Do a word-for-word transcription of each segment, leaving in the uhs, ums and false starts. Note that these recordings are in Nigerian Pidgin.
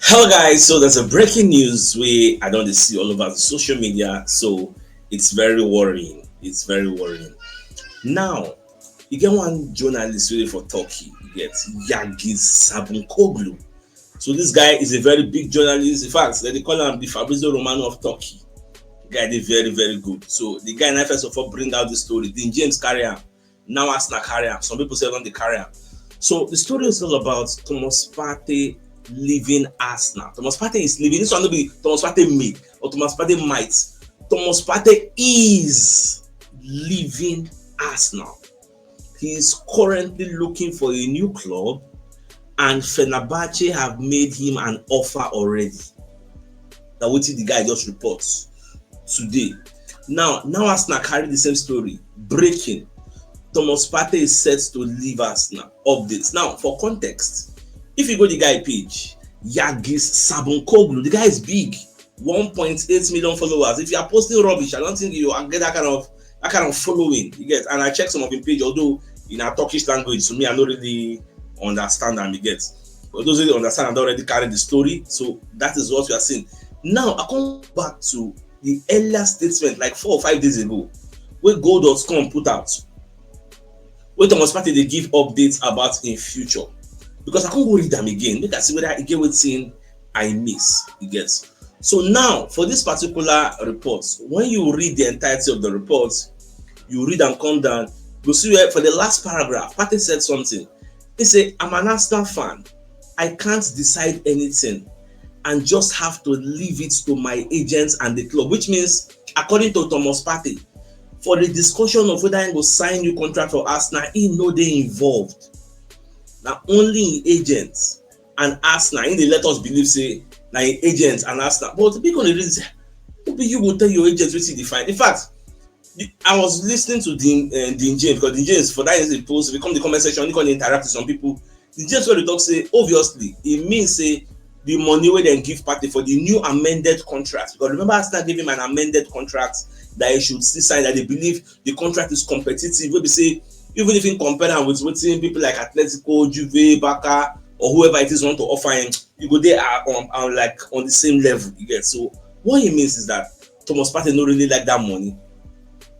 Hello guys, so there's a breaking news wey I don dey see all over the social media, so it's very worrying, it's very worrying. Now, you get one journalist wey dey for Turkey, you get Yagis Sabunkoglu. So this guy is a very big journalist. In fact, dem dey call am the Fabrizio Romano of Turkey. The guy dey very, very good. So the guy na first of all bring out the story. Dean James carry am. Now Arsenal carry am. Some people say don dey carry am. So the story is all about Thomas Partey leaving Arsenal. Thomas Partey is leaving. This one no be Thomas Partey may or Thomas Partey might. Thomas Partey is leaving Arsenal. He is currently looking for a new club, and Fenerbahce have made him an offer already. Na wetin the guy just report today. Now, now Arsenal carry the same story. Breaking. Thomas Partey is set to leave Arsenal. Updates. Now, for context, if you go the guy page, Yagis Sabunkoglu, the guy is big. One point eight million followers. If you are posting rubbish, I don't think you are get that kind of that kind of following. You get, and I check some of his page, although in a Turkish language, so me I don't really understand and you get. But those who understand and already carry the story, so that is what we are seeing. Now I come back to the earlier statement like four or five days ago, where gold dot com put out, where Thomas Partey they give updates about in future, because I can't go read them again. Make I see whether I get wetin I miss. You get. So now for this particular report, when you read the entirety of the report, you read and come down, you see where for the last paragraph, Partey said something. He said, "I'm an Arsenal fan. I can't decide anything and just have to leave it to my agents and the club," which means, according to Thomas Partey, for the discussion of whether he go sign new contract for Arsenal, he no dey involved. Na only him agents and Arsenal, he dey let us believe say na him agents and Arsenal. But people dey reason say, who be you go tell your agents wetin you dey find? In fact, the- I was listening to Dean, uh, Dean James, because Dean James for that is a post, if you come the comment section, you can interact with some people. Dean James wey dey talk say, obviously, it means say the money wey dem give Partey for the new amended contract, because remember Arsenal gave him an amended contract that he should still sign, that they believe the contract is competitive, wey be say even if you compare am with wetin people like Atletico, Juve, Barca, or whoever it is want to offer him, you go there uh, on, on like on the same level. You get. So what he means is that Thomas Partey no really like that money.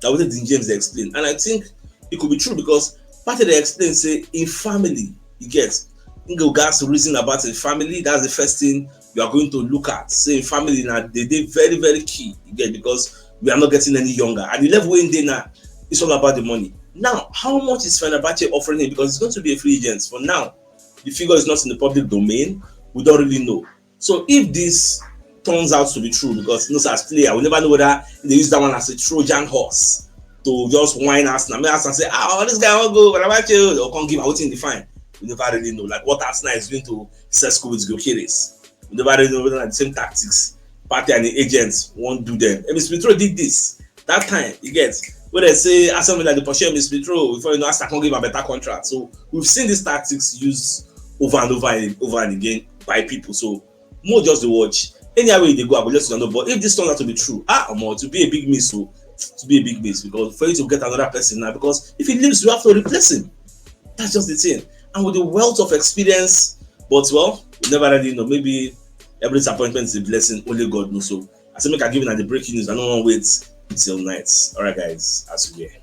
That was what Dean James explained, and I think it could be true because Partey dey explain say in family, you get, you go gas reason about in family. That's the first thing you are going to look at. Say in family now they dey very, very key. You get, because we are not getting any younger. At the level wey dey now, it's all about the money. Now, how much is Fenerbahce offering him? Because it's going to be a free agent for now. The figure is not in the public domain. We don't really know. So if this turns out to be true, because you know, as player, we never know whether they use that one as a Trojan horse to just whine Arsenal. Make Arsenal say, "Ah, oh, this guy won't go, but about you?" Or can't give out in the fine. We never really know. Like what Arsenal is doing to Sesko with Gyökeres. We never really know whether the same tactics Partey and the agents won't do them. Emil Smith Rowe did this that time. You get, where they say Aston Villa dey pursue Emil Smith Rowe before you know Arsenal can't give a better contract. So we've seen these tactics used over and over and over and again by people. So more just the watch. Anyhow wey they go, I go just know. But if this turns out to be true, ah, omo, to be a big miss, so to be a big miss because for you to get another person now, because if he leaves, you have to replace him. That's just the thing. And with the wealth of experience, but well, you never really know. Maybe every disappointment is a blessing. Only God knows. So I say make I give you the breaking news. I don't want to wait till night. All right, guys, as you hear.